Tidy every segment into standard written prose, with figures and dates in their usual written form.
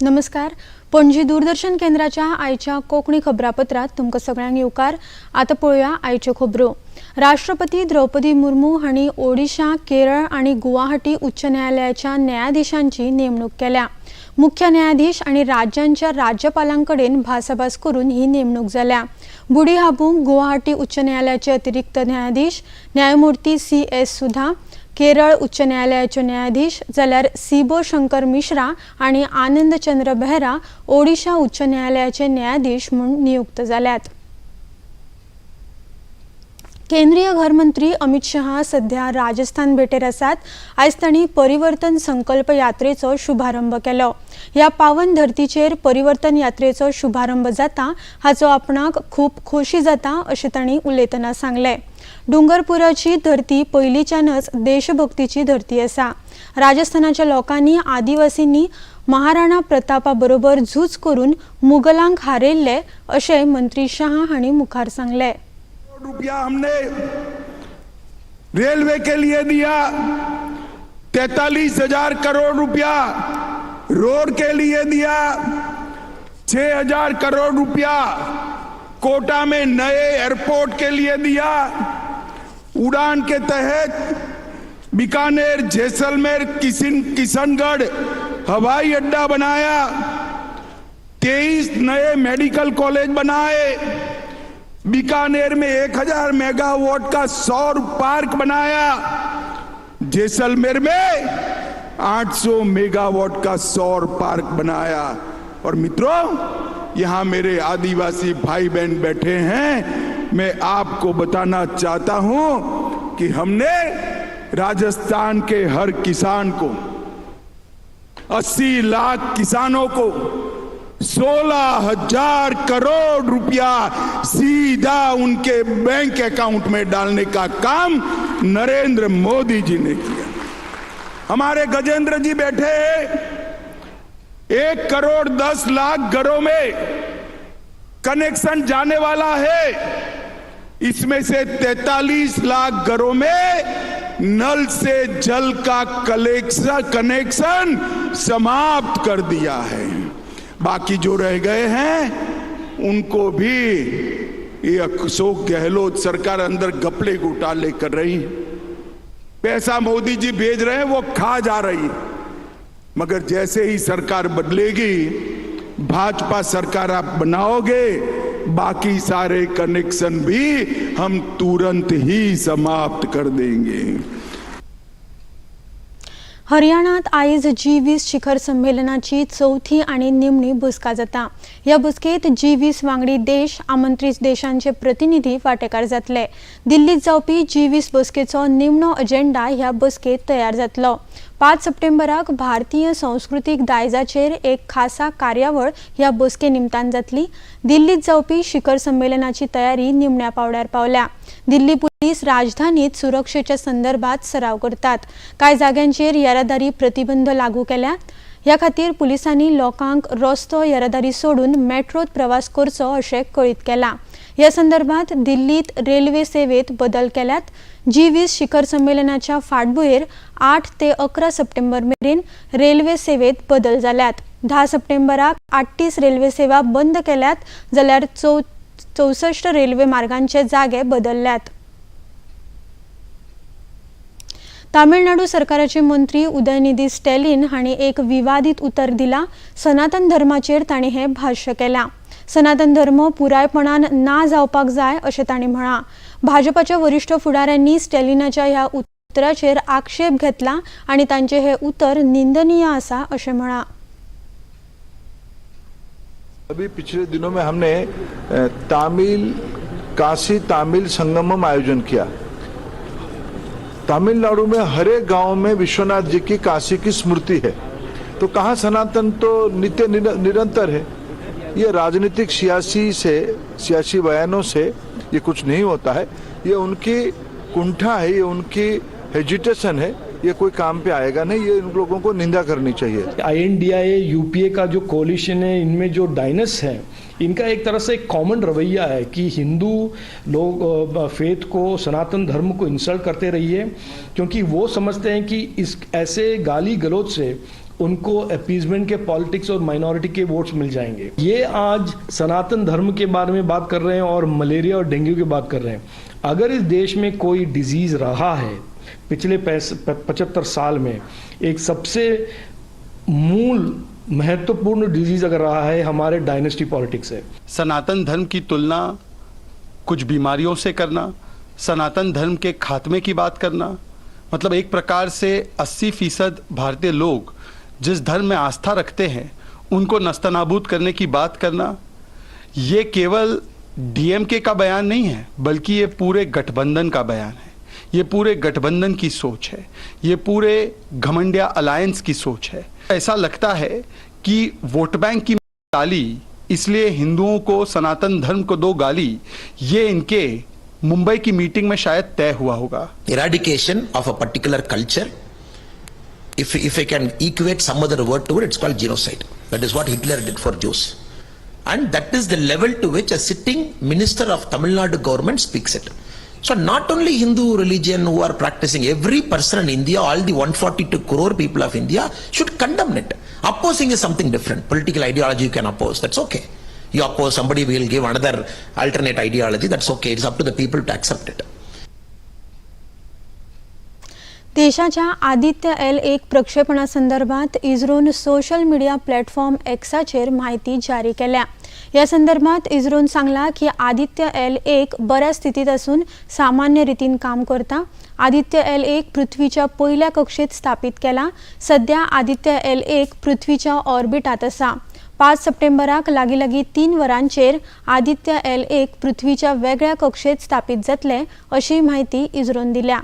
नमस्कार. पणजी दूरदर्शन केंद्राच्या आयच्या कोंकणी खबरापत्रात तुमकां सगळ्यांक येवकार. आतां पळोवया आयच्यो खबरो. राष्ट्रपती द्रौपदी मुर्मू हांणी ओडिशा, केरळ आनी गुवाहाटी उच्च न्यायालयाच्या न्यायाधीशांची नेमणूक केल्या. मुख्य न्यायाधीश आनी राज्यांच्या राज्यपालां कडेन भासाभास करून ही नेमणूक जाल्या. बुडी हाबू गुवाहाटी उच्च न्यायालयाचे अतिरिक्त न्यायाधीश, न्यायमूर्ती सी एस सुधा केरळ उच्च न्यायालयाचे न्यायाधीश, जाल्यार सिबो शंकर मिश्रा आनी आनंद चंद्र बेहरा ओडिशा उच्च न्यायालयाचे न्यायाधीश म्हूण नियुक्त जाल्यात. केंद्रीय घरमंत्री अमित शहा सध्या राजस्थान भेटेर आसात. आयज तांणी परिवर्तन संकल्प यात्रेचो शुभारंभ केलो. ह्या पावन धर्तीचेर परिवर्तन यात्रेचो शुभारंभ जाता हाचो आपणाक खूब खोशी जाता अशें तांणी उलयतना सांगलें. डुंगरपुराची धरती पयलींच्यानच देशभक्तीची धरती आसा. राजस्थानाच्या लोकांनी, आदिवासींनी महाराणा प्रतापा बरोबर झूज करून मुगलांक हारयल्ले अशें मंत्री शहा हांणी मुखार सांगलें. रुपया हमने रेलवे के लिए दिया, 43,000 करोड़ रुपया रोड के लिए दिया, 6,000 करोड़ रुपया कोटा में नए एयरपोर्ट के लिए दिया। उड़ान के तहत बीकानेर, जैसलमेर, किशनगढ़ हवाई अड्डा बनाया, 23 नए मेडिकल कॉलेज बनाए, बीकानेर में 1000 मेगावाट का सौर पार्क बनाया, जैसलमेर में 800 मेगावाट का सौर पार्क बनाया। और मित्रों, यहां मेरे आदिवासी भाई बहन बैठे हैं, मैं आपको बताना चाहता हूं कि हमने राजस्थान के हर किसान को, 80 लाख किसानों को 16,000 करोड़ रुपया सीधा उनके बैंक अकाउंट में डालने का काम नरेंद्र मोदी जी ने किया। हमारे गजेंद्र जी बैठे हैं। 1 करोड़ 10 लाख घरों में कनेक्शन जाने वाला है। इसमें से 43 लाख घरों में नल से जल का कलेक्शन कनेक्शन समाप्त कर दिया है। बाकी जो रह गए हैं, उनको भी ये अशोक गहलोत सरकार अंदर घपले घोटाले कर रही है। पैसा मोदी जी भेज रहे हैं, वो खा जा रही है। मगर जैसे ही सरकार बदलेगी, भाजपा सरकार आप बनाओगे, बाकी सारे कनेक्शन भी हम तुरंत ही समाप्त कर देंगे। हरियाणात आयज जी 20 शिखर संमेलनाची चवथी आनी निमणी बसका जाता. ह्या बसकेत जी 20 वांगडी देश, आमंत्रीत देशांचे प्रतिनिधी वांटेकार जातले. दिल्लीत जावपी जी 20 बसकेचो निमणो अजेंडा ह्या बसकेत तयार जातलो. 5 सप्टेंबराक भारतीय संस्कृतीक दायजाचेर एक खासा कार्यावळ ह्या बसके निमतान जातली. दिल्लीत जावपी शिखर संमेलनाची तयारी निमण्या पावड्यार पावल्या. दिल्ली पुलीस राजधानीत सुरक्षेच्या संदर्भात सराव करतात. कांय जाग्यांचेर येरादारी प्रतिबंध लागू केल्यात. ह्या खातीर पुलिसांनी लोकांक रस्तो येरादारी सोडून मेट्रोत प्रवास करचो अशें कळीत केलां. ह्या संदर्भात दिल्लीत रेल्वे सेवेत बदल केल्यात. जी 20 शिखर संमेलनाच्या फाटभुंयेर 8 ते 11 सप्टेंबर मेरेन रेल्वे सेवेत बदल जाल्यात. 10 सप्टेंबराक 38 रेल्वे सेवा बंद केल्यात, जाल्यार 64 रेल्वे मार्गांचे जागे बदलल्यात. तामिळनाडू सरकाराचे मंत्री उदयनिधी स्टॅलिन हांणी एक विवादीत उतर दिला. सनातन धर्माचेर तांणी हें भाश्य केलां. सनातन धर्म पुरायपणान ना जावपाक जाय अशें तांणी म्हळां. भाजपाच्या वरिश्ठ फुडाऱ्यांनी स्टॅलिनाच्या ह्या उतराचेर आक्षेप घेतला आनी तांचें हें उतर निंदनीय आसा अशें म्हळां. अभी पिछले दिनों में हमने तमिल काशी तमिल संगमम आयोजन किया। तमिलनाडु में हर एक गांव में विश्वनाथ जी की काशी की स्मृति है, तो कहाँ सनातन तो नित्य निरंतर है। ये राजनीतिक सियासी से सियासी बयानों से ये कुछ नहीं होता है। ये उनकी कुंठा है, ये उनकी हेजिटेशन है, ये कोई काम पे आएगा नहीं। ये इन लोगों को निंदा करनी चाहिए। आईएनडीआई यूपीए का जो कोलिशन है, इनमें जो डायनेस्ट्स हैं, इनका एक तरह से एक कॉमन रवैया है कि हिंदू लोग फेथ को, सनातन धर्म को इंसल्ट करते रहिए, क्योंकि वो समझते हैं कि इस ऐसे गाली गलौज से उनको अपीजमेंट के पॉलिटिक्स और माइनॉरिटी के वोट्स मिल जाएंगे। ये आज सनातन धर्म के बारे में बात कर रहे हैं और मलेरिया और डेंगू की बात कर रहे हैं। अगर इस देश में कोई डिजीज रहा है पिछले 75 साल में, एक सबसे मूल महत्वपूर्ण डिजीज अगर रहा है हमारे डायनेस्टी पॉलिटिक्स है। सनातन धर्म की तुलना कुछ बीमारियों से करना, सनातन धर्म के खात्मे की बात करना, मतलब एक प्रकार से 80% भारतीय लोग जिस धर्म में आस्था रखते हैं उनको नस्तानाबूद करने की बात करना, ये केवल डीएमके का बयान नहीं है, बल्कि ये पूरे गठबंधन का बयान है, ये पूरे गठबंधन की सोच है, ये पूरे घमंडिया अलायंस की सोच है। ऐसा लगता है कि वोट बैंक की गाली, इसलिए हिंदुओं को, सनातन धर्म को दो गाली, ये इनके मुंबई की मीटिंग में शायद तय हुआ होगा। Eradication of a particular culture, if I can equate some other word to it, it's called genocide. That is what Hitler did for Jews. And that is the level to which a sitting minister of Tamil Nadu government speaks it. So not only Hindu religion who are practicing, every person in India, all the 142 crore people of India should condemn it. Opposing is something different. Political ideology you can oppose, that's okay. You oppose somebody, will give another alternate ideology, that's okay. It's up to the people to accept it. देशाच्या Aditya L one प्रक्षेपणासंदर्भात इस्रोन social media platform एक्साचेर म्हायती जारी केल्या। ह्या संदर्भात इस्रोन सांगला की आदित्य एल-1 बऱ्या स्थितीत असून सामान्य रितीन काम करता। आदित्य एल-1 पृथ्वीच्या पयल्या कक्षेत स्थापित केला। सध्या आदित्य एल-1 पृथ्वीच्या ऑर्बिटात आसा। 5 सप्टेंबराक लागीं लागीं 3 वरांचेर आदित्य एल-1 पृथ्वीच्या वेगळ्या कक्षेत स्थापित जातले अशी म्हायती इस्रोन दिल्या।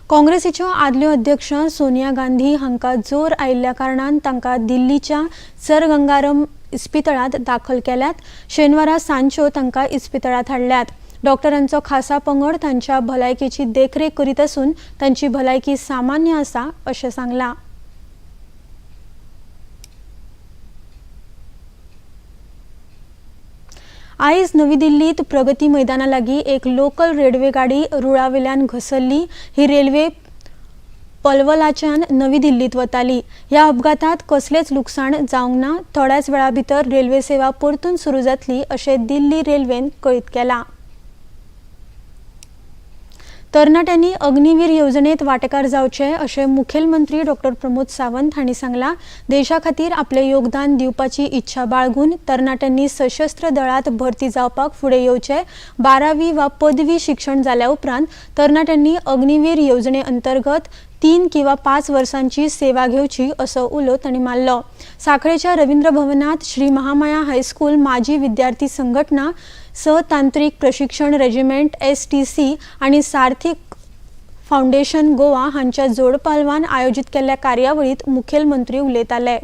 काँग्रेसीच्यो आदल्यो अध्यक्ष सोनिया गांधी हांकां जोर आयिल्ल्या कारणान तांकां दिल्लीच्या सर गंगाराम इस्पितळांत दाखल केल्यात। शेनवारा सांजच्यो तांकां इस्पितळांत हाडल्यात। डॉक्टरांचो खासा पंगड तांच्या भलायकेची देखरेख करीत आसून तांची भलायकी सामान्य आसा अशें सांगलां। आयज नवी दिल्लीत प्रगती मैदाना लागीं एक लोकल रेल्वे गाडी रुळावेल्यान घसरली। ही रेल्वे पलवलाच्यान नवी दिल्लीत वताली। ह्या अपघातात कसलेच लुकसाण जावंक ना। थोड्याच वेळा भितर रेल्वे सेवा परतून सुरू जातली अशें दिल्ली रेल्वेन कळीत केलां। तरणाट्यांनी अग्निवीर येवजणेत वांटेकार जावचे अशें मुखेलमंत्री डॉक्टर प्रमोद सावंत हांणी सांगलां। देशा खातीर आपलें योगदान दिवपाची इच्छा बाळगून तरणाट्यांनी सशस्त्र दळांत भरती जावपाक फुडें येवचें। 12वी वा पदवी शिक्षण जाल्या उपरांत तरणाट्यांनी अग्निवीर येवजणे अंतर्गत 3 किंवा 5 वर्सांची सेवा घेवची असो उलो तांणी मारलो। साखळेच्या रवींद्र भवनात श्री महामाया हायस्कूल माजी विद्यार्थी संघटना, सहतांत्रिक प्रशिक्षण रेजिमेंट STC आणि सार्थिक फाउंडेशन गोवा हांच्या जोडपालवान आयोजित केल्ल्या कार्यावळीत मुखेलमंत्री उलयताले।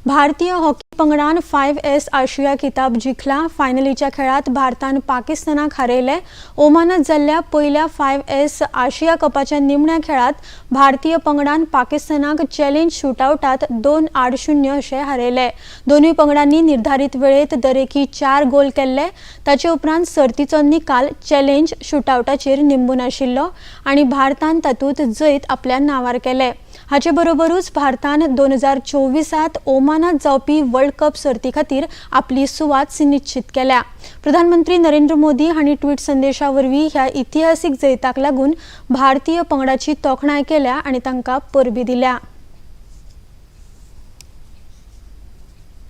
भारतीय हॉकी पंगडान 5S आशिया किताब जिखला। फायनलीच्या खेळात भारतान पाकिस्तानाक हारयले। ओमानात जाल्ल्या पयल्या 5S आशिया कपाच्या निमण्या खेळात भारतीय पंगडान पाकिस्तानाक चॅलेंज शूटआवटात 2-0 अशें हारयले। दोनूय पंगडांनी निर्धारित वेळेत दरेकी 4 गोल केल्ले। ताचे उपरांत सर्तीचो निकाल चॅलेंज शूटआवटाचेर निंबून आशिल्लो आनी भारतान तातूंत जैत आपल्या नांवार केले। हाचे बरोबरूच भारतान 2024 ओमानात जावपी वर्ल्ड कप सर्ती खातीर आपली सुवात सुनिश्चित केल्या। प्रधानमंत्री नरेंद्र मोदी हांणी ट्विट संदेशा वरवीं ह्या इतिहासीक जैताक लागून भारतीय पंगडाची तोखणाय केल्या आनी तांकां परबी दिल्या।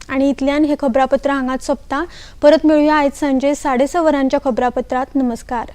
आनी इतल्यान हे खबरापत्र हांगाच सोंपता। परत मेळुया आयज सांजे 6:30 वरांच्या खबरापत्रांत। नमस्कार।